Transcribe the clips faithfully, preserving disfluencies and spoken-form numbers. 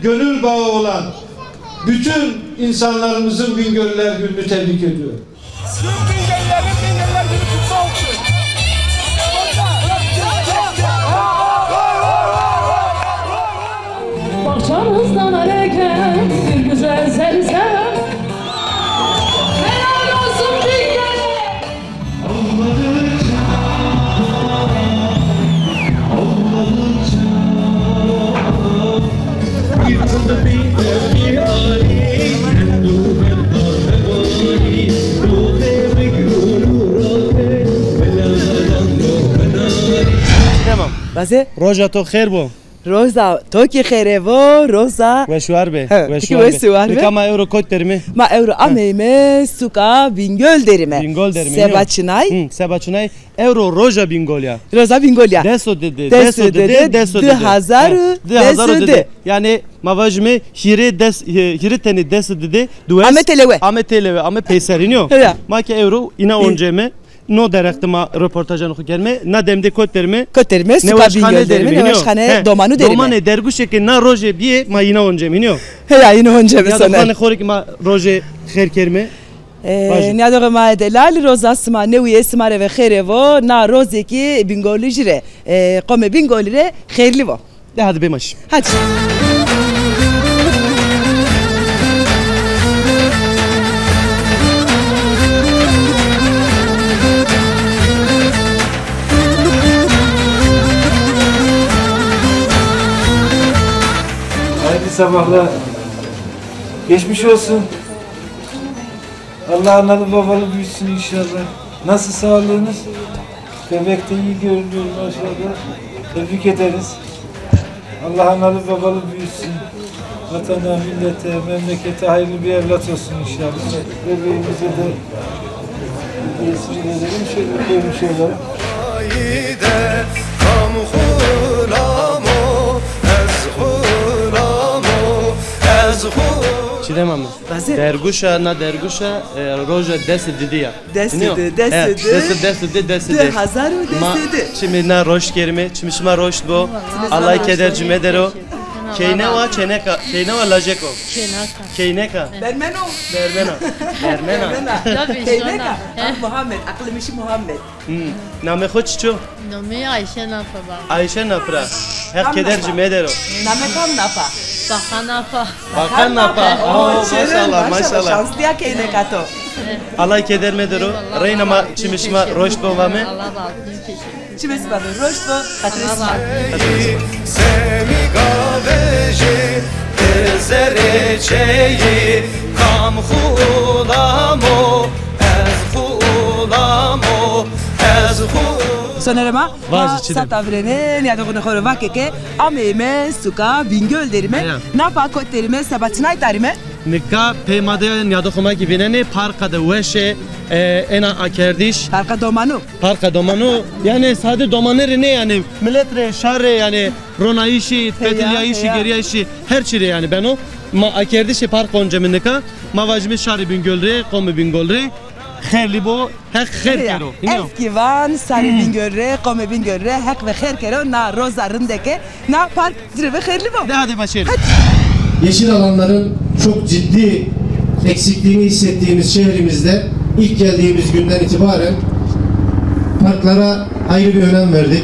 gönül bağı olan bütün insanlarımızın Bingöllüler Günü'nü tebrik ediyorum. Tüm Bingöllülerin Bingöllüler Günü kutlu olsun. Bahçanızdan eken bir güzel sebze. Helal olsun Bingöl. Tamam. Vaze? Roja to xêr bo. Roza to kî xêre vo, roza. Weş û war be. He, weş û war be. Weş û war be. Nika ma ewro kot derîme? Ma ewro ameyme suka Bingöl derîme. Bingöl derîme. Seba çinay? Hı, seba çinay. Ewro roja Bingöl ya. Roza Bingöl ya. Des û di de, des û di de, des û di de. Di hazar û di. Di hazar û di de. Yanî ma vajime hîrê des, hîrê tenê des û di de, duwes. Ame têlewe. Ame têlewe, ame peyser, înî yo. He ya. Ma ke ewro îna onceme. No derheq de ma reportajan xo kerme, na dem de kot derîme? Kot derîme, suka Bingöl derîme, nêweşxane Domanu derîme. Domanê derguşê ke na roje bîye, ma îna onceme, înî yo? Heya, îna onceme. Ya da soner. Domanê xo rê ke ma roje xêr kerme. E, nîyadoxê ma delal, roza sima newîye sima rê ve xêre vo, na rozê kî Bingolî jî rê, e, qomê Bingolî rê xêrlî vo. De hadi bê ma şî. Hadi. Hayırlı sabahlar. Geçmiş olsun. Allah analı babalı büyütsün inşallah. Nasıl sağlığınız? Bebek de iyi görünüyor maşallah. Tebrik ederiz. Allah analı babalı büyütsün. Vatana, millete, memlekete hayırlı bir evlat olsun inşallah. Bebeğimize de hediyesini verelim. Şöyle koymuş olalım. Çiğdem Hanım. Vaze. Derguşa, na derguşa, e, roja des û di de ya. Des û di, des û di. Des û, des û di, des û di. Di hazar û des û di. Ma çimê na roşt kerime, çimê şima roşt bo. Allay keder ci medero. Keyne wa, çêneka, keyne wa lajeko? Çêneka. Keyneka. Bermeno. Bermena. Bermena. Bermena. Keyneka. Ah, Muhammed, aqlê mi şî Muhammed. Hmm. Namê xo çiço? Namê Ayşe Napa ba. Ayşe Napra. Heq keder ci medero. Namê kam Napa? Bakan Napa. Bakan Napa. Oo, maşallah, maşallah. Şanslı ya keyneka to. Allay keder medero. Eyvallah. Reyna ma çimê şima roşt bo vame. Allah razı olsun. Çimê sima de roşt bo, xatirê sima. Semî gavejê, zerê çeyî, kam xulamo, ez xulamo, ez xu- Sonerê ma, ma sata virêne, nîyadoxunê xo rê vake ke ameyme suka Bingöl derîme, Napa kot derîme, seba çinay tarîme? Nika pey ma de nîyadoxê ma kî vînenê, parka de weş ê, e, êna akerdiş. Parka Domanu. Parka Domanu, yanî sade domanî rê nê, yanî milet rê, şar rê, yanî ronayîşî, fetilîyayîşî, gerîyayîşî, her çî rê yanî beno. Ma akerdişê park onceme nika, ma vajîme şarê Bingöl rê, qomê Bingöl rê xêrlî bo, Heq xêr kero. Heya. Ez kî van şarê Bingöl rê, qomê Bingöl rê Heq ve xêr kero, na roza rindeke, na park ci rê ve xêrlî bo. De hadi ma şêrîme. Hadi. Yeşil alanların çok ciddi eksikliğini hissettiğimiz şehrimizde ilk geldiğimiz günden itibaren parklara ayrı bir önem verdik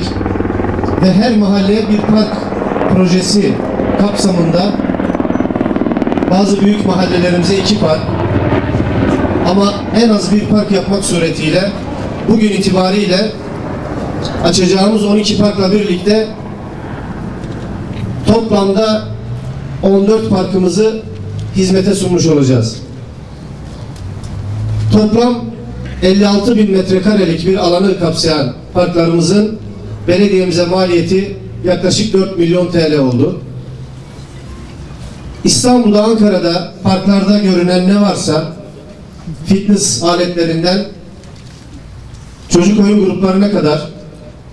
ve her mahalleye bir park projesi kapsamında bazı büyük mahallelerimize iki park, ama en az bir park yapmak suretiyle bugün itibariyle açacağımız on iki parkla birlikte toplamda on dört parkımızı hizmete sunmuş olacağız. Toplam elli altı bin metrekarelik bir alanı kapsayan parklarımızın belediyemize maliyeti yaklaşık dört milyon T L oldu. İstanbul'da, Ankara'da parklarda görünen ne varsa, fitness aletlerinden çocuk oyun gruplarına kadar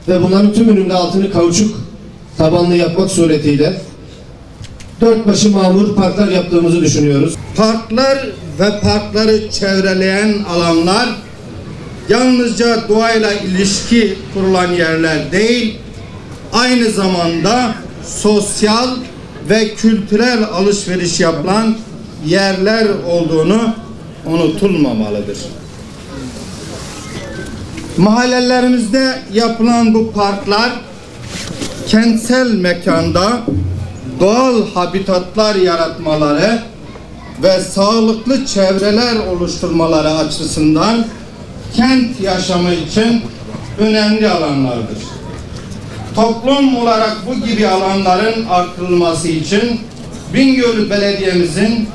ve bunların tümünün de altını kauçuk tabanlı yapmak suretiyle dört başı mamur parklar yaptığımızı düşünüyoruz. Parklar ve parkları çevreleyen alanlar yalnızca doğayla ilişki kurulan yerler değil, aynı zamanda sosyal, ve kültürel alışveriş yapılan yerler olduğunu unutulmamalıdır. Mahallelerimizde yapılan bu parklar kentsel mekanda doğal habitatlar yaratmaları ve sağlıklı çevreler oluşturmaları açısından kent yaşamı için önemli alanlardır. Toplum olarak bu gibi alanların artırılması için Bingöl Belediye'mizin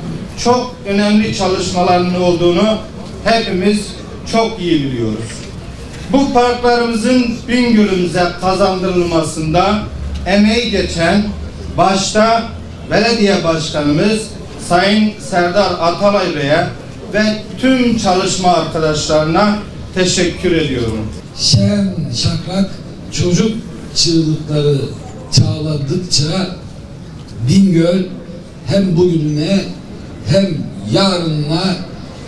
çok önemli çalışmalarının olduğunu hepimiz çok iyi biliyoruz. Bu parklarımızın Bingöl'ümüze kazandırılmasında emeği geçen başta belediye başkanımız Sayın Serdar Atalay Bey'e ve tüm çalışma arkadaşlarına teşekkür ediyorum. Şen, şakrak çocuk çığlıkları çağladıkça Bingöl hem bugününe hem yarınına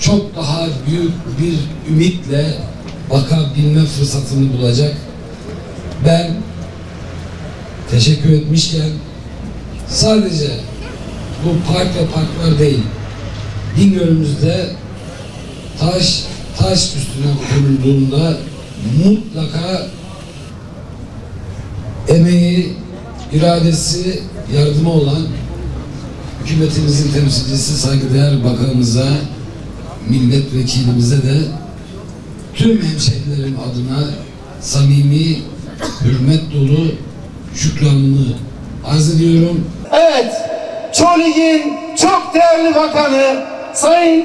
çok daha büyük bir ümitle bakabilme fırsatını bulacak. Ben teşekkür etmişken sadece bu park ve parklar değil, Bingöl'ümüzde taş taş üstüne konulduğunda mutlaka emeği, iradesi, yardımı olan hükümetimizin temsilcisi saygıdeğer bakanımıza, milletvekilimize de tüm hemşehrilerim adına samimi, hürmet dolu şükranımı arz ediyorum. Evet, Çolig'in çok değerli bakanı Sayın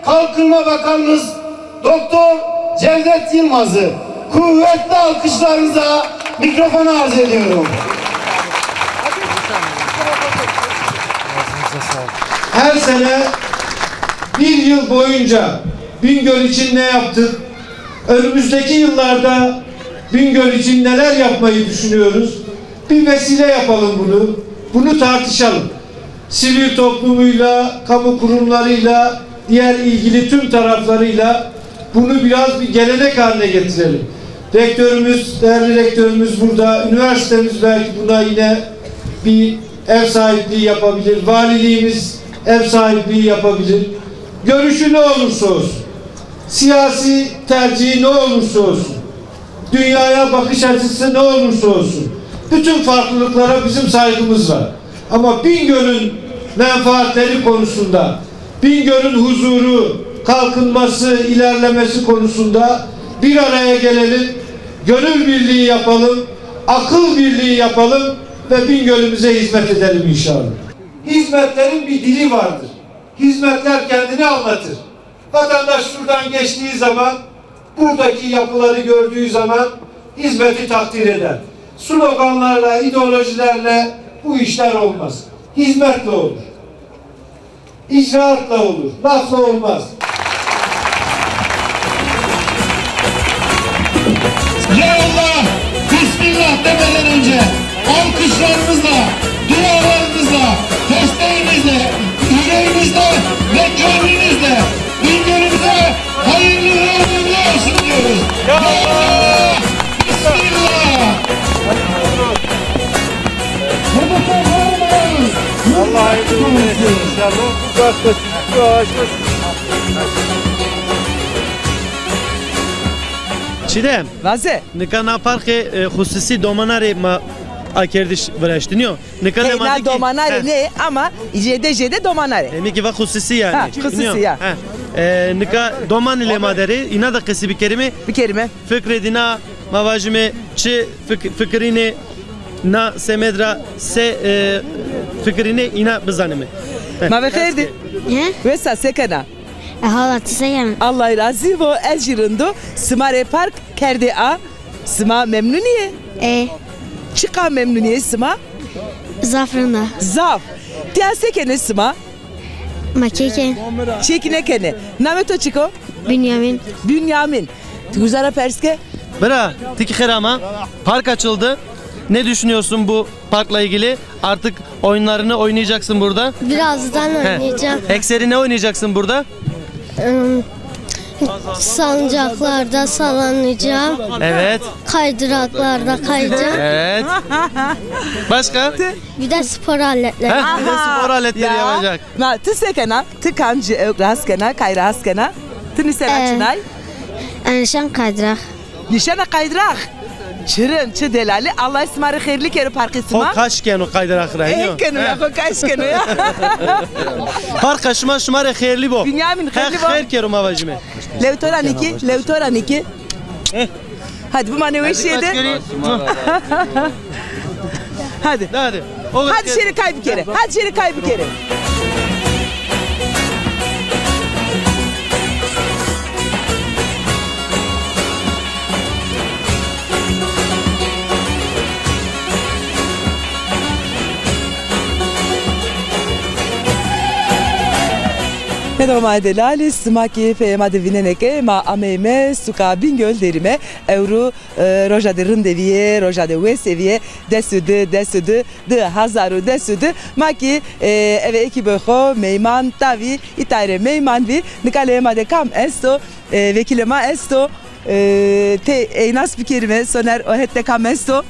Kalkınma Bakanımız Doktor Cevdet Yılmaz'ı kuvvetli alkışlarınıza mikrofonu arz ediyorum. Her sene bir yıl boyunca Bingöl için ne yaptık? Önümüzdeki yıllarda Bingöl için neler yapmayı düşünüyoruz? Bir vesile yapalım bunu. Bunu tartışalım. Sivil toplumuyla, kamu kurumlarıyla, diğer ilgili tüm taraflarıyla bunu biraz bir gelenek haline getirelim. Rektörümüz, değerli rektörümüz burada. Üniversitemiz belki buna yine bir ev sahipliği yapabilir. Valiliğimiz ev sahipliği yapabilir. Görüşü ne olursa olsun, siyasi tercihi ne olursa olsun, dünyaya bakış açısı ne olursa olsun, bütün farklılıklara bizim saygımız var. Ama Bingöl'ün menfaatleri konusunda, Bingöl'ün huzuru, kalkınması, ilerlemesi konusunda bir araya gelelim, gönül birliği yapalım, akıl birliği yapalım ve Bingöl'ümüze hizmet edelim inşallah. Hizmetlerin bir dili vardır. Hizmetler kendini anlatır. Vatandaş şuradan geçtiği zaman, buradaki yapıları gördüğü zaman hizmeti takdir eder. Sloganlarla, ideolojilerle bu işler olmaz. Hizmetle olur. İcraatla olur, lafla olmaz. Ya Allah, Bismillah demeden önce alkışlarımızla, dualarımızla, desteğimizle, yüreğimizle ve gönlümüzle Bingöl'ümüze hayırlı uğurlu olsun diyoruz. Ya Allah! Bismillah! Allah hayırlı uğurlu etsin inşallah. Bu taşla, şu ağaçla. Çiğdem. Vaze. Nika na parkê, e, xusûsî domana rê ma akerdiş viraştî, nîyo? Nika lê ma de kî domana rê nê, ama jêde jêde domana rê. Emî kî va xusûsî yanî. Ha, xusûsî ya. Ha. E, nika domanî lê ma de rê, îna de qesî bikerîme. Bikerîme. Fikrê dîna ma vajîme çi fik-, fikirînê na semed ra se, e, fikirînê îna bizanîme. He. Ma ve xêr dî. He? Wes a, se kena? E, hala ti se kena? Allah razî bo, ez jî rind o. Sima rê park kerdê a. Sima memnunî yê? E. Çiqa memnunî yê sima? Zaf rind a. Zaf. Tiya se kenê sima? Ma kêken. Çêkî nêkenê. Namê to çik o? Bünyamin. Bünyamin. Ti uza ra pers ke? Bira, ti kî xêr ama. Park açıldı. Ne düşünüyorsun bu parkla ilgili? Artık oyunlarını oynayacaksın burada. Birazdan oynayacağım. Ekserini oynayacaksın burada. Im, Salıncaklarda sallanacağım. Evet. Kaydıraklarda kayacağım. Evet. Başka? Bir de spor aletleri. Ha, bir de spor aletleri yapacak. Ma ti se kena? Ti kamcî ewk rast kena, kay rast kena? Ti nî sera çinay? Enişan kaydırak. Nîşena kaydırak. Çi rind, çi delalî. Allah sima rê xêrlî kero parqê sima. Xo kaş keno kaydırak ra, hînî yo? Ê keno ya, xo kaş keno ya. Parqa şima şima rê xêrlî bo. Bünyamin, xêrlî bo. Heq xêr kero ma vajîme. Lew to ra nîkî, lew to ra nîkî. Hadi bimane weşîye de. Hadi. Hadi. Hadi şêrê kay bikerê. Hadi şêrê kay bikerê. Hêdo ma delalî, sima kî peyê ma de vînenê ke ma ameyme suka Bingöl derîme. Ewro, e, roja de rinde vîye, roja de wese vîye, des û di, des û di, di hezar û des û di. Ma kî, e, eve ekîbê xo meyman tavî, îtay rê meyman vî. Nika lê ma de kam esto? E, vekîlê ma esto. E, tey ey nas bikerîme, Soner, o het de kam esto?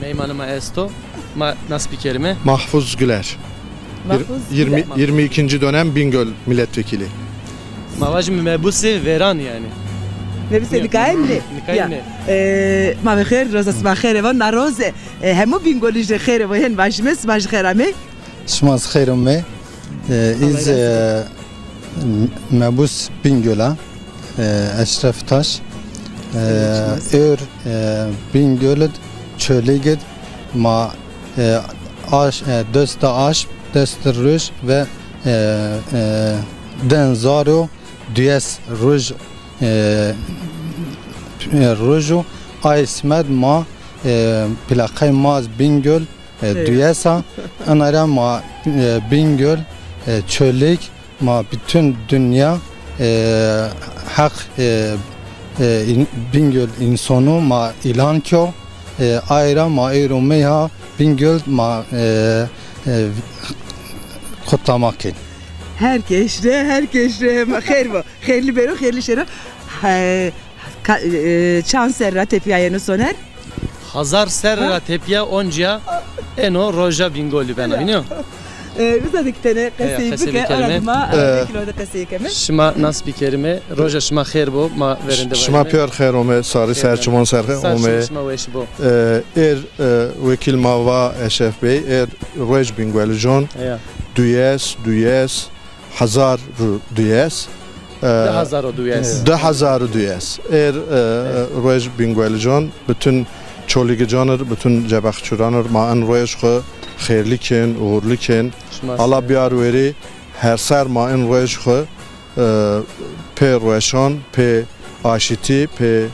Meymanê ma esto, ma nas bikerîme. Mahfuz Güler. Mahfuz Güler. Yirmi, yirmi ikinci dönem Bingöl milletvekili. Ma vajîme mebusê veran yanî. Mebusê nikaye nê. Nikaye nê. E, ma ve xêr, roza sima xêre bo, na roze, e, hemû Bingolij rê xêre bo, hên vajîme, sima jî xêr amey. Şima zî xeyr ûmê. E, îz, e, mebus Bingöl a, e, Eşref Taş. E, êr, e, Bingöl id, Çolîg id ma, e, aş, e, dest de aşm, dest de ruj ve, e, e, di hezar û duyes ruj, e, e, ruj û ay simed ma, e, plaqay ma ez Bingöl, e, duyes a. Ina ra ma, e, Bingöl, e, Çolîg, ma bütün dünya, e, Heq, e, e, in-, Bingöl însonu ma îlan kyo. E, ay ra ma êro meyha Bingöl ma, e, e, kutlamak kên. Her keş re, her keş re xêr bo. Xêrlî bero, xêrlî şero. He, Ka-, e, çand serr ra tepîya yeno Soner? Hezar serr ra tepîya oncîya eno roja Bingolî bena, vînî yo? E, uza de ki tenê qesey bike, ora dima, e, vekîlo de qesey keme. Şima nas bikerîme, roja şima xêr bo, ma verênde vajîme. Şima pîyor xêr ome, sarî ser çimon ser xêr ome. Sar çimon şima weş bo. E, êr, e, wekîl ma va Eşref Bey, êr ruej Bingolijon, duyes, duyes, hezar û duyes, e, di hezar û duyes. Di hezar û duyes. Êr, e, ruej Bingolijon, bütün Çolîgijon ir, bütün Cebexçuran ir, ma in ruej xwu xêrlî kên, uğurlî kên. Ala biyar werî, her ser ma in ruej xwu, e, pê rueşan, pê aşîtî, pê,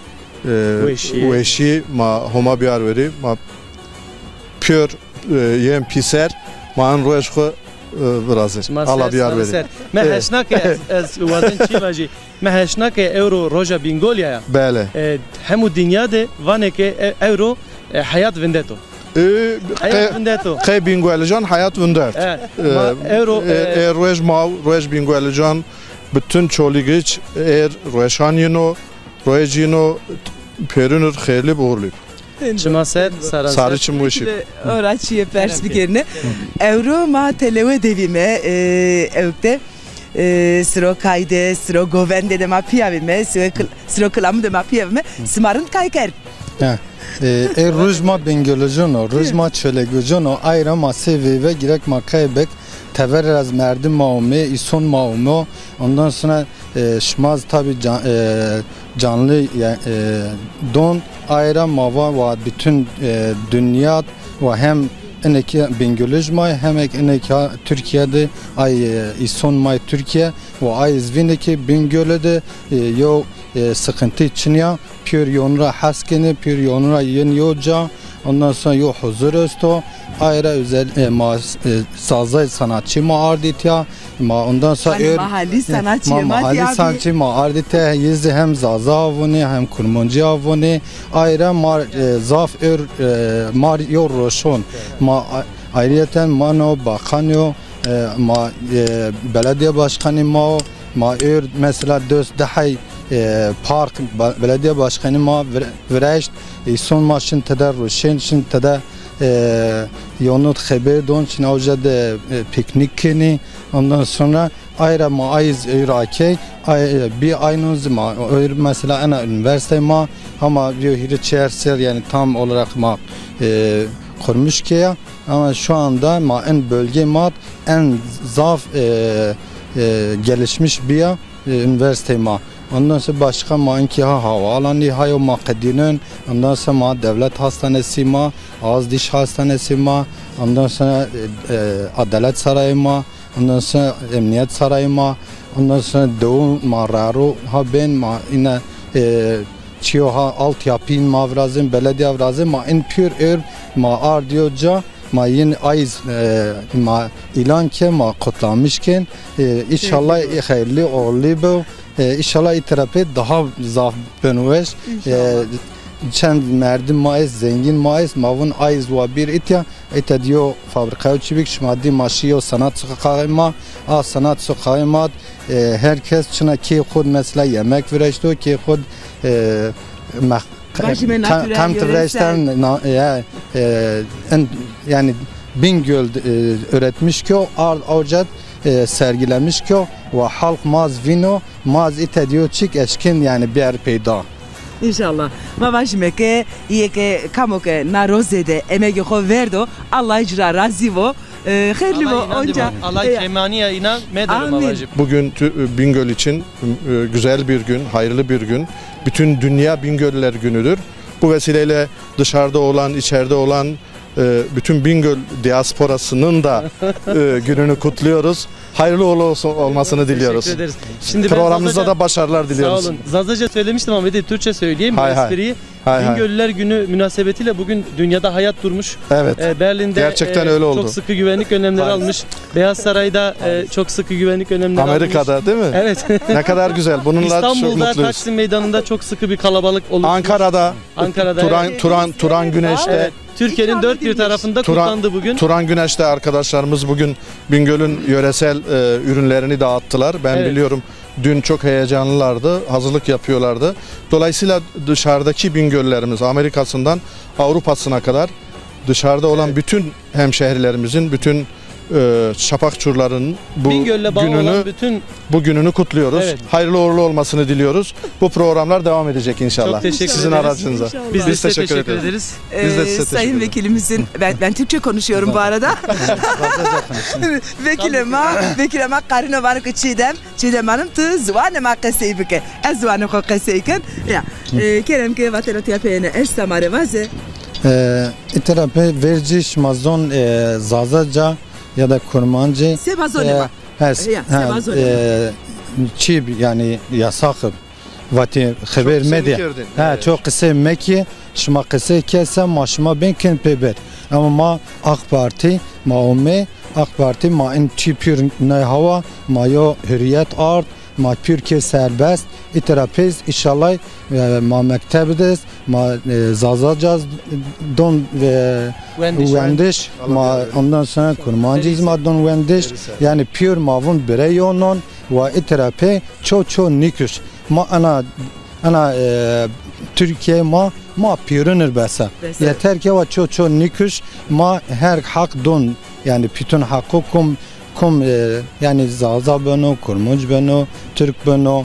e, weşî, ma Homa biyar werî, ma pîyor, e, yên pîser, ma in ruej xwu, e, virazên. Ala biyar verî. Mi heşna ke ez, ez wazên çî vajî. Mi heşna ke ewro roja Bingolîya ya. Bele. E, hemû dinya de vanê ke e-, ewro, e, heyat vindeto. E, heyat vindeto. Qey Bingolijon heyat vindert. E, ma ewro, e, e, ruej ma, ruej Bingolijon, bütün Çolîgic êr rueşan yino, ruej yino, pêrûn ir xêrlî bi, uğurlî bi. Çima ser, saran ser. Sarî çim weşî. Ora çîyê pers bikerîne. Ewro ma Telewe de vîme, e, ewk de, e, siro kay de, siro govende de ma pîya vîme, siro kil-, siro kilamû de ma pîya vîme. Sima rind kay kerd. Ha. E, e, ruj ma Bingolijon o, ruj ma Çolîgijon o, ay ra ma sey veyve gîrek ma kay bik, tever ra ez merdim ma ome, îson ma omo, ondan sonra E, şima zî tabî can-, e, canlı ya-, e, don, ay ra ma va, va bütün, e, dünya, va hem inekî Bingolij ma, hem ek inekî Türkiye de, ay, e, îson may Türkiye, va ay iz vînê ki Bingöl de, e, yo, e, sıkıntı çin ya, pîyor yonî ra hes kenê, pîyor yonî ra yên yo ca, ondan sonra yo huzur esto. Ay ra özel, e, ma, e, sazay sanatçı ma ardî tîya. Ma ondan sonra ör-, ma halî sanatçı ma, ma halî sanatçı ma ardî tîya, yê zî hem Zaza avonê, hem Kurmancî avonê. Ay ra ma, e, zaf ör, e, ma yo roşon. Ma a-, ayrıyeten ma no bakan yo, e, ma, e, belediye başkanı ma o. Ma ör mesela döst dehey e, park, ba-, belediye başkanı ma vir-, vireşt, e, son ma şin tede ruşên, şin tede, e, yonut xeber don, şin avca de, e, piknik keni. Ondan sonra ayra ma ayız öyra key, ay, e, bir ay non zima, öyr mesela ena üniversite ma, ama bir hiri çer ser yani tam olarak ma, e, kurmuş ke ya. Ama şu anda ma en bölge ma en zaf, e, e, gelişmiş bir ya, e, üniversite ma. Ondan sonra başka ma inki ha havaalanı ha yo ma qedînên. Ondan sonra ma devlet hastanesi ma, ağız diş hastanesi ma. Ondan sonra, e, e, adalet sarayı ma. Ondan sonra emniyet sarayı ma. Ondan sonra doğu ma raro ha ben ma ine, e, çiyo ha altyapı ma virazin, belediye virazin ma in pür ör ma ardiyo ca. Ma yin ayız, e, ma ilan ke ma kutlamış ken. E, inşallah, e, hayırlı uğurlu bu. E, inşallah itirafe daha zaf ben weş. E, çend merdim ma est, zengin ma est, ma vun ayız wa bir itya, ite diyo fabrikaya çibik, şima di ma şiyo sanat sokağı ma, a sanat sokağı ma, e, herkes çına ki xud mesela yemek vireşto, ki xud, e, mex- Vajime Ka-, natural, kam ti yöresel. Vireşten na-, ya, e, en, yani Bingöl, e, üretmiş ki o, ard avcet, e, sergilemiş ki o, ve halk maz vino, maz ite diyor çik eşkin yani bir yer peyda. İnşallah. Ma vajime ke, iye ke kamo ke na roze de emegê xo verdo, Allah ci ra razî vo. E, xeyrli vo, onca. Allah, e, kemaniya inan medero ma vajî. Bugün tü-, Bingöl için, e, güzel bir gün, hayırlı bir gün. Bütün Dünya Bingöllüler Günü'dür. Bu vesileyle dışarıda olan, içeride olan, e, bütün Bingöl diasporasının da, e, gününü kutluyoruz. Hayırlı uğurlu olsun, olmasını diliyoruz. Teşekkür ederiz. Şimdi ben programınızda Zazaca da başarılar diliyoruz. Sağ olun. Zazaca söylemiştim ama bir de Türkçe söyleyeyim bu espriyi. Hay hay. Bingöllüler Günü münasebetiyle bugün dünyada hayat durmuş. Evet. E, Berlin'de, gerçekten, e, öyle oldu. Çok sıkı güvenlik önlemleri almış. Beyaz Saray'da, e, çok sıkı güvenlik önlemleri almış. Amerika'da değil mi? Evet. Ne kadar güzel. Bununla çok mutluyuz. İstanbul'da Taksim Meydanı'nda çok sıkı bir kalabalık oluşmuş. Ankara'da. Ankara'da, Turan, evet. Turan, Turan Güneş'te. Evet. Türkiye'nin dört bir tarafında kutlandı bugün. Turan Güneş'te arkadaşlarımız bugün Bingöl'ün yöresel, e, ürünlerini dağıttılar. Ben biliyorum. Dün çok heyecanlılardı, hazırlık yapıyorlardı. Dolayısıyla dışarıdaki Bingöllerimiz, Amerika'sından Avrupa'sına kadar dışarıda olan bütün hemşehrilerimizin, bütün, e, Şafakçurların bu gününü, bu gününü kutluyoruz. Evet. Hayırlı uğurlu olmasını diliyoruz. Bu programlar devam edecek inşallah. Çok teşekkür ederiz. Sizin aracınıza. İnşallah. Biz de size teşekkür ederiz. Biz de size teşekkür ederiz. Ee, Sayın Vekilimizin, ben, ben Türkçe konuşuyorum bu arada. Vekilema, vekilema karino vano ke Çiğdem, Çiğdem Hanım, tu ziwanê ma qesey bike. Ez ziwanê xo qesey ken. Ya, e, kerem ke vatena tiya peyêne, ez tamare vaze. E, itira pey vercî şima zon, e, Zazaca ya da Kurmancî. Seba zonê ma. Hes, ya, ha, seba zonê ma. E, çî, yani yasax. Vatê xeber medê. Ha, çok qisey mekî, şima qisey kese ma şima bên kin pê ber. Ama ma AK Parti, ma ome, AK Parti ma in çî pür nay hawa, ma yo hürriyet ard, ma pür ke serbest, itira pez, inşallah, e, ma mekteb des, ma, e, Zazaca don, e, wendiş, ma ondan sonra Kurmancî ma don wendiş, yani pür ma vun birey yonon, wa itira pey ço ço nikuş. Ma ana, ana, e, Türkiye ma, ma pürünür besa. Yeter ke wa ço ço nikuş, ma her hak don, yani bütün hakkı kum, kum, e, yani Zaza beno, Kurmunc beno, Türk beno,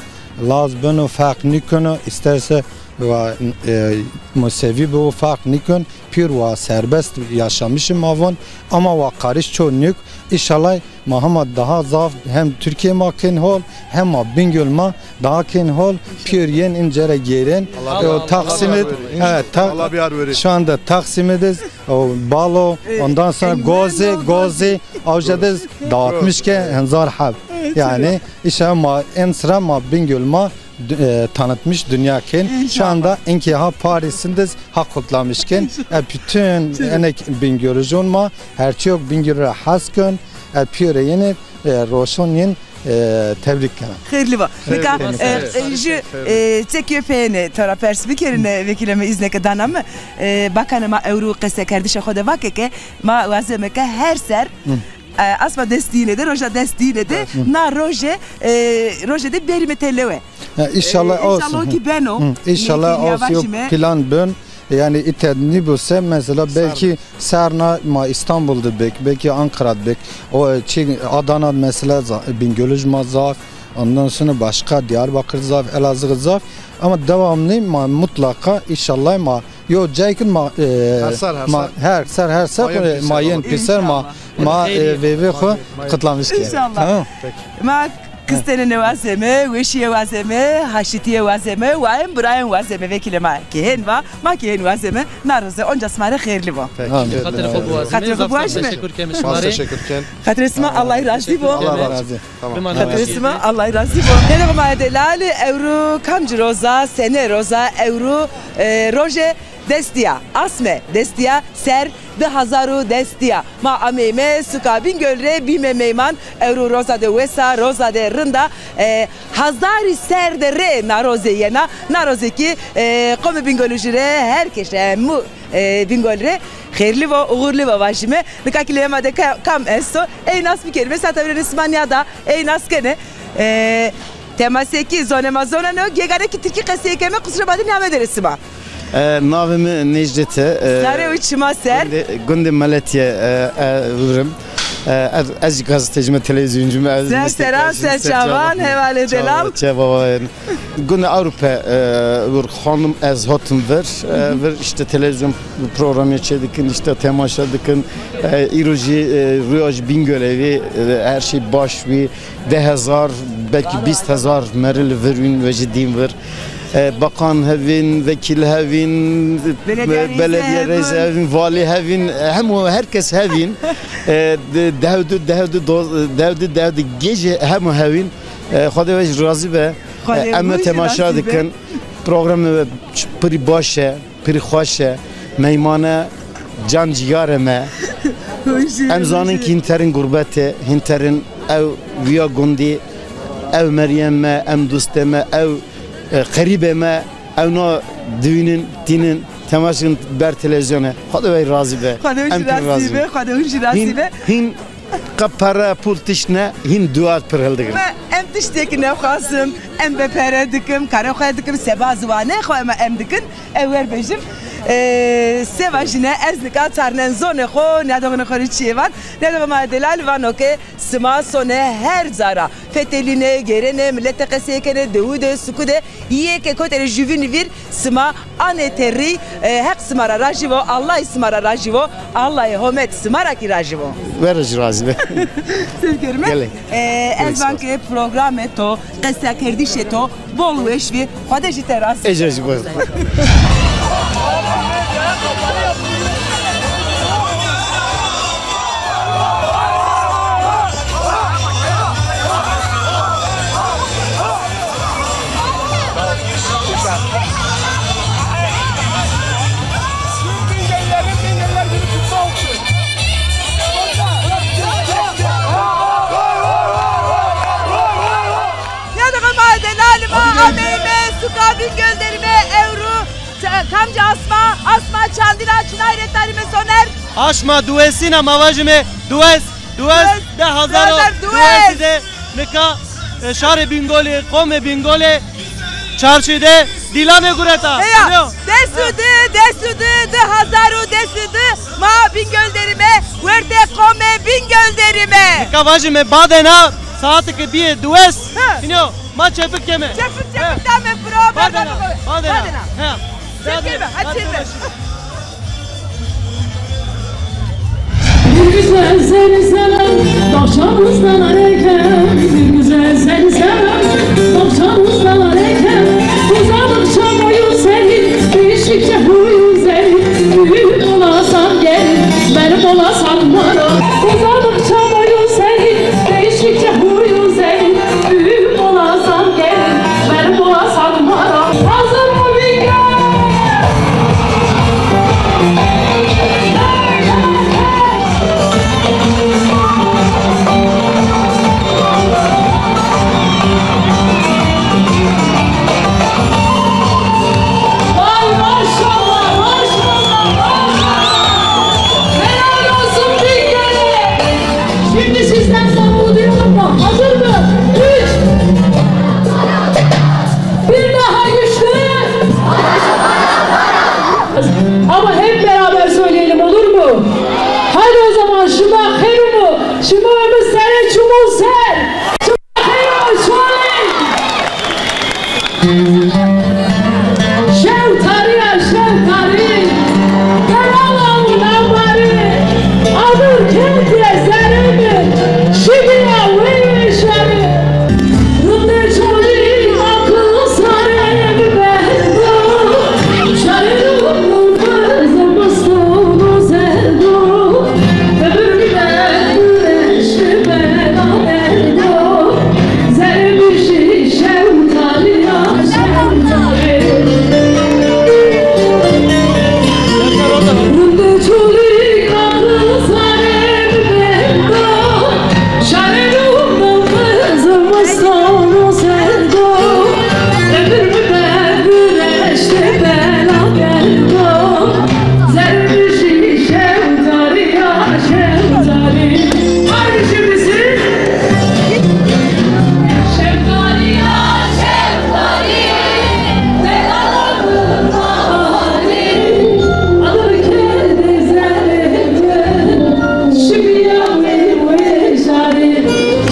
Laz beno, fark nikono, isterse wa, e, Musevi bo, fark nikon, pür wa serbest yaşamışım avon, ama wa karış ço nik, inşallah ma hema daha zaf hem Türkiye ma kên hol, hem ma Bingöl ma daha kên hol, pür yên incere gêrên. E, o Taksim'id, evet, şu anda Taksim'idiz, o Balo, ondan sonra Gozi, Gozi, avcediz dağıtmış ke henzar heb. Yani, inşallah ma en sıra ma Bingöl ma e, tanıtmış dünya ken. Şu anda inki ha Paris'indeyiz, ha kutlamış ken. E, bütün enek Bingölücün ma, her çok Bingölü has kön. E, piyore yeni, e, roşon yin, e, tebrik kena. Xeyrli va. Nika, e, e, jü, e, çekyo peyene, tora pers bikerine, vekileme izneke dana mı? E, bakanı ma ewru qese kerdişe xode vake ke, ma wazeme ke her ser, E, asma destîne de, roja destîne de, na roje, e, roje de berîme telewe. Ha, înşallah, e, olsun. Înşallah o ki beno. Hı, înşallah olsun, yo plan bön. Yani îte nîbose mesela belki serna ma İstanbul de bek, belki Ankara de bek. O, e, çi Adana mesela za-, Bingöl jî ma zaf. Ondan sonra başka Diyarbakır zaf, Elazığ zaf. Ama devamlı ma mutlaka înşallah ma yo caykin ma, e, her sar, her ma, sar. Her sar, her sar ma yên pîser ma, ma, e, veyvê xo qitlamiş ke. Înşallah. Tamam. Ma kistene ne wazeme, weşîye wazeme, haşîtîye wazeme, wayen birayen wazeme, vekîlê ma ki hên va, ma ki hên wazeme, na roze onca sima rê xêrlî bo. Peki. Xatirê xo biwazeme. Xatirê xo biwazeme. Teşekkür keme şima rê. Teşekkür ken. Xatirê sima, Allah razî bo. Allah razî. Tamam. Xatirê sima, Allah razî bo. Nêdeba ma delal, ewro kamci roza, sene roza, ewro, e, roje destîya, asme destîya, ser di hazar û destîya. Ma ameyme suka Bingöl rê bîme meyman. Ewro roza de wes a, roza de rind a. E, hazarî ser de rê na roze yena. Na roze ki, e, qomê Bingolû jî rê her keşe, hemû, e, Bingol rê xêrlî vo, uxurlî vo vajîme. Nika ki lê ma de ka-, kam esto? Ey nas bikerîme, sata vîrêne sima nîyada, ey nas kene. E, temase ki zonê ma zoneno, gegane ki tirkî qesey keme, qusura badê nîyame derê sima. E, navê mi Necdet e. E, sarê û çima ser. Gundê, gundê Meletîye, e, e, vûrim. E, ez, ez gazetecî me, televîzyoncî me, ez ser seran, ser çavan, hevalê delal. Çava, çava. Gundê Avrupa, e, vûr xanim, ez hatim vir, e, vir işte televîzyon programê çê dikin, işte temaşe dikin. E, îro jî, e, rûya jî Bingöl vî, e, her şey baş vî. Di hezar, belkî bîst hezar merî li vir vîn, vejî dîn vir. E, bakan hevîn, vekîl hevîn, belediye reîsî hevîn, valî hevîn, e, hemû herkes hevîn. E, de-, dehewdi, dehewdi, do-, dehewdi, dehewdi gêjî hemû hevîn. E, Xwedê we jî razî be. E, em temaşa dikin. Programê we pirî baş e. Pirî xweş e, meymane, can cîyarê me. Em zanin ki hîn terin gurbetê, hîn terin ew vîya gundî, ew meriyên me, em dostê me, ew, e, qerîbê me, ew na divînin, tînin, temaşin ber televîzyonê. Xwedê we razî be. Xwedê we jî razî be, Xwedê we jî razî be. Hîn, hîn Qe pere, pul tişt ne, hîn dua pir hildigin. Me em tiştekî nexwazim, em be pere dikim, karê xwe dikim, seba ziwanê xwe me em dikin, ew wer bejim. E, seba jî ne, ez nika çarnen zonê xwe, nîyadoxinê xwe rê çiyê van, nîyadoxê ma delal vano ke sima sone her cara, fetelîne, gêrene, milete qesey kene, dewu de, suku de, yê ke kote rê juvînî vîr, sima anê terî, e, Heq sima ra rajî vo, Allahî sima ra rajî vo, Allahê homet sima ra kî rajî vo. We ra jî razî be. Sêv kerime. Gelek. E, ez van ke programê to, qesekerdişê to bol weş vî. Xwedê jî te razî. Ece jî bol. Nîyadoxê ma delal, ma ameyme suka Bingöl derîme ewro. Kamci asma? Asma çandî ra, çinay rê tarîme soner? Asma duwesîn a, ma vajîme duwes, duwes, di hezar û duwesî de nika, e, şarê Bingolî, qomê Bingolî çarşî de dîlanê gureta. Heya, des û di, des û di, di hezar û des û di ma Bingöl derîme, wertê qomê Bingöl derîme. Nika vajîme badêna saetêke bîye duwes. Hînî yo. Ma çepik keme. Çepik, çepik dame piro, badêna, badêna. Badêna. He. Çepik keme, hadi çepik. Bir güzel seni seven, bakışından hareket. Bir güzel seni seven, bakışından hareket. Uzadıkça boyun senin, değiştikçe huyun senin. Büyük olasan gelin, benim olasan bana. Uzadıkça boyun senin, değiştikçe huyun senin. Büyük olasan gelin, benim olasan bana. Hazır mı Bingöl? Şewtarî ya şewtarî, delala û namarî, adir kerdîye zerrê mi, şibîya wey weşarî. Rindê çolî aqil sarê mi berdo, şarê mi zimiston û zerdo. Zerrê mi jî şewtarî ya şewtarî. Haydi şimdi siz. Şewtarî ya şewtarî, delala mi tarî. Adir kerdîye zerrê mi, şibîya wey weşarî.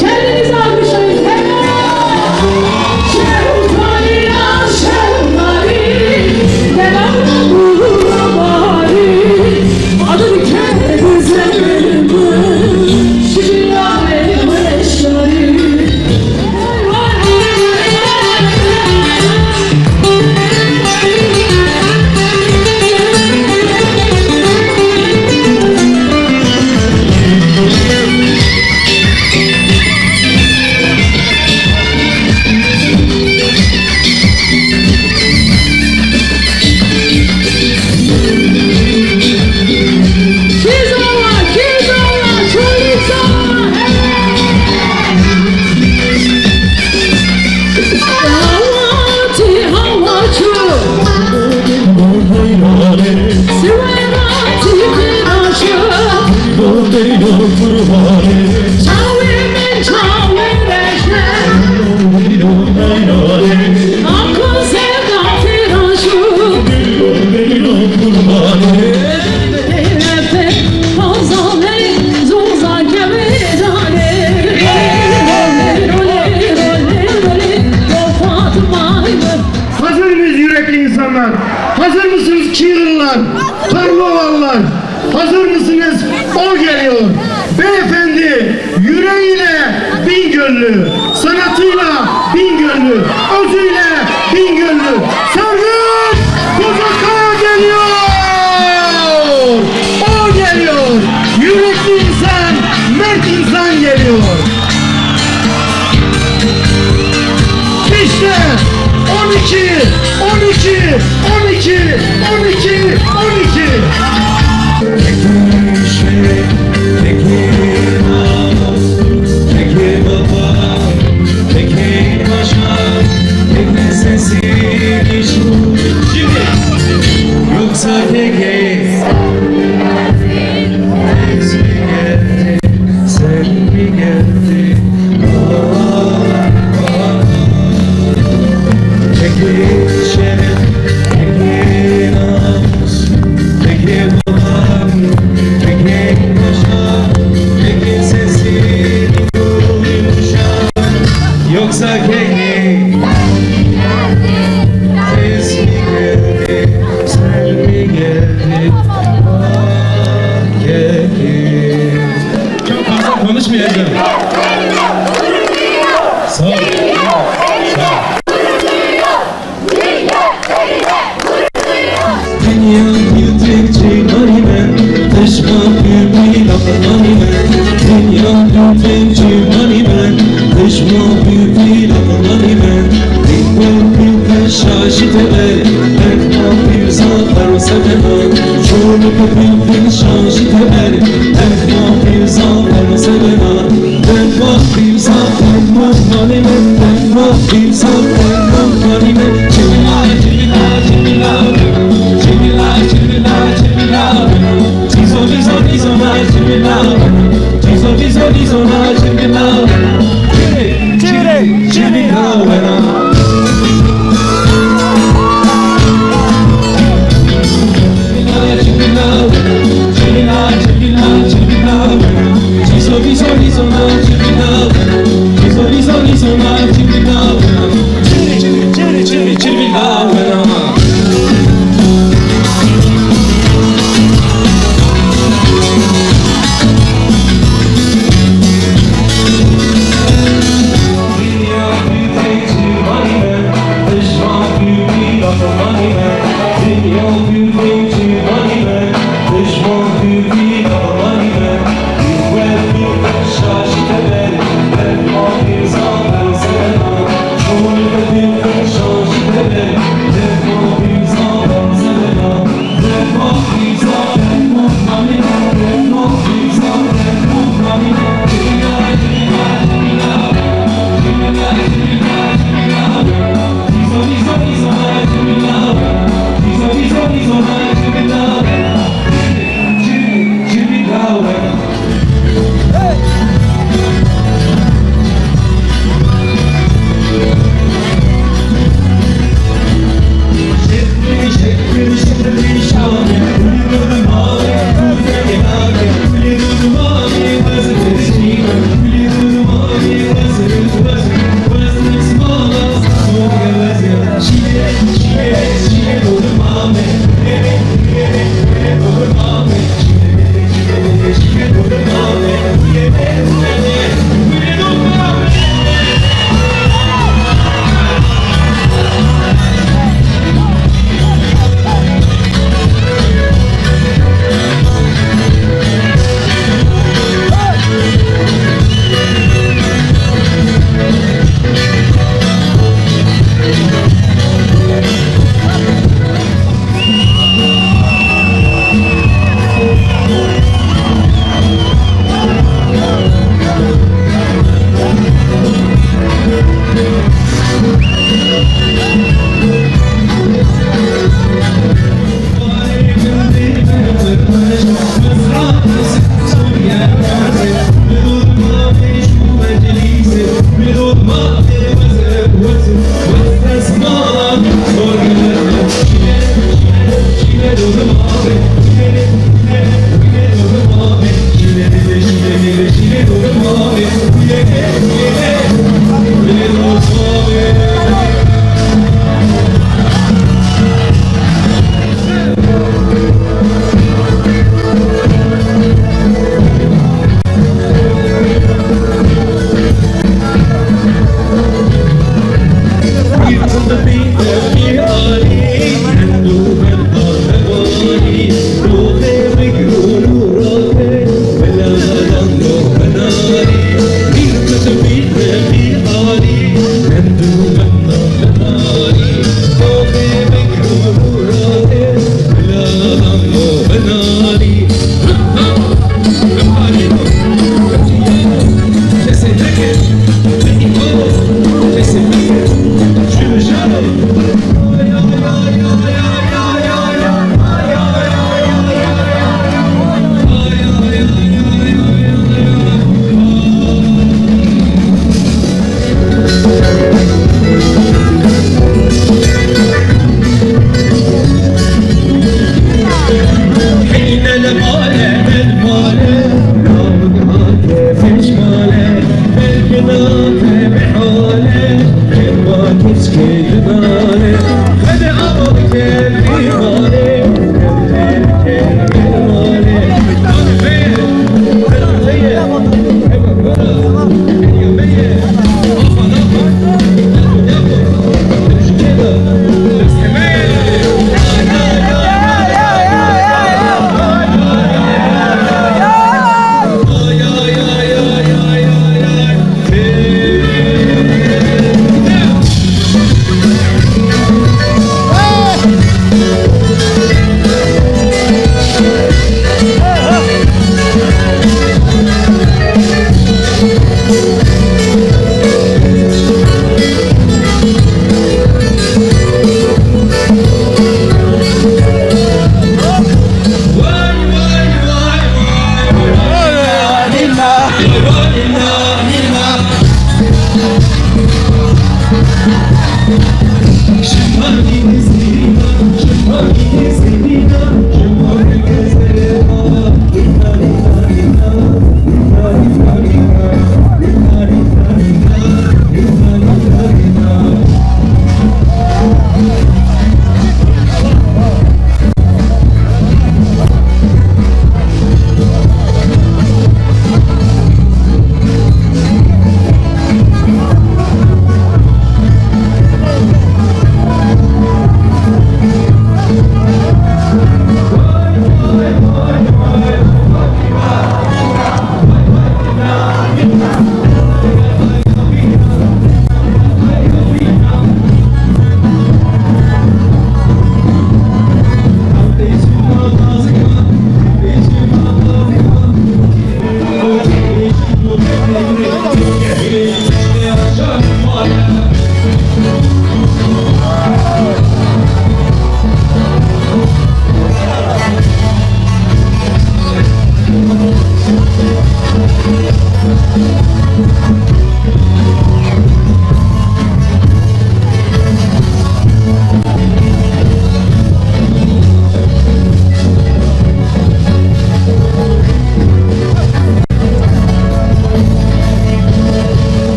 Kendinizi alkışlayın. Şewtarî ya şewtarî, delala mi tarî. Adir kerdîye zerrê mi, şibîya wey weşarî. Hazır mıyız yürekli insanlar? Hazır mısınız Çığırlılar, Karnavallılar? Hazır mısınız? O geliyor. Beyefendi yüreğiyle Bingöllü, sanatıyla Bingöllü, özüyle Bingöllü. Sürgün Kuzutkaya geliyor. O geliyor. Yürekli insan, mert insan geliyor. İşte on iki, on iki, on iki, on iki, on iki. Yoksa peki, sen mi geldin? Sen mi geldin? Ah, ah, ah. Peki şeref, peki namus, peki babam, peki paşa, peki sesin yumuşak. Yoksa peki, ses mi geldi, sen mi geldin? Ah, peki. Çok fazla konuşmayacağım. Sağ ol. Sağ ol. Dünya güldükçe bari ben, taşma büyük bir laf bari ben. Dünya güldükçe bari ben, taşma büyük bir laf bari ben. Bilmem bilmem şaşit eder, ben bir zafer sebebi. Şunu bilmem şaşit eder, ben bir zafer sebebi.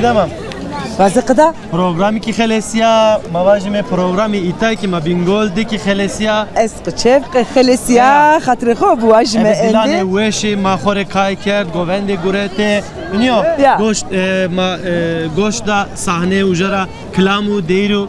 Tamam. Vaze qida? Programî kî xelesîya, ma vajîme programî îta kî ma Bîngol de kî xelesîya. Ez qi çev qi xelesîya, xatirê xo biwajîme endî. Ebe dilanê weşî, ma xo rê kay kerd, govendê guretê. Nîyo, goşt, e, ma, e, goşt da sahneyê uca ra, kilam û deyîr û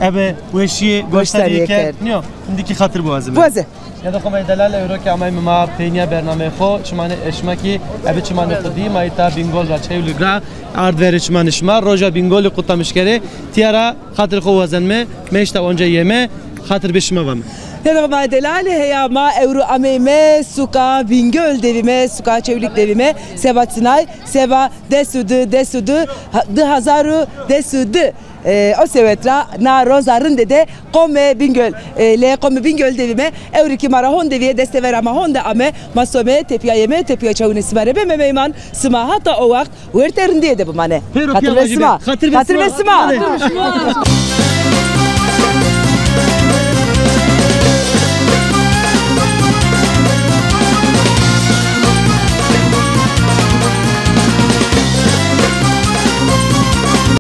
ebe weşîye goştarîye kerd. Nîyo, îndî kî xatir biwazîme. Biwaze. Ya da xo ma delal, ewro kî amayme ma peynîya bernameyê xo, çimanê eşma kî, ebe çimanê xo dî, ma îta Bîngol ra, Çewlîg ra, ard verê çimanê şima, roja Bîngolî qutlamiş kerê, tîya ra xatirê xo wazenme, meşta onca yeme, xatir bê şima vame. Ya da ma delal, heya ma ewro ameyme suka Bîngol de vîme, suka Çewlîg de vîme, seba çinay, seba des û di, des û di, ha-, di hazar û des û di. E, o sewet ra na roza rinde de qomê Bîngol, e, lê qomê Bîngol de vîme, ewro kî ma ra honde vîye, destê vera ma honde ame, ma some, tepîya yeme, tepîya çawîne sima rê beme meyman, sima hata o waxt werte rindîye de bimane. Xatir be sima. Xatir be sima. Xatir be sima.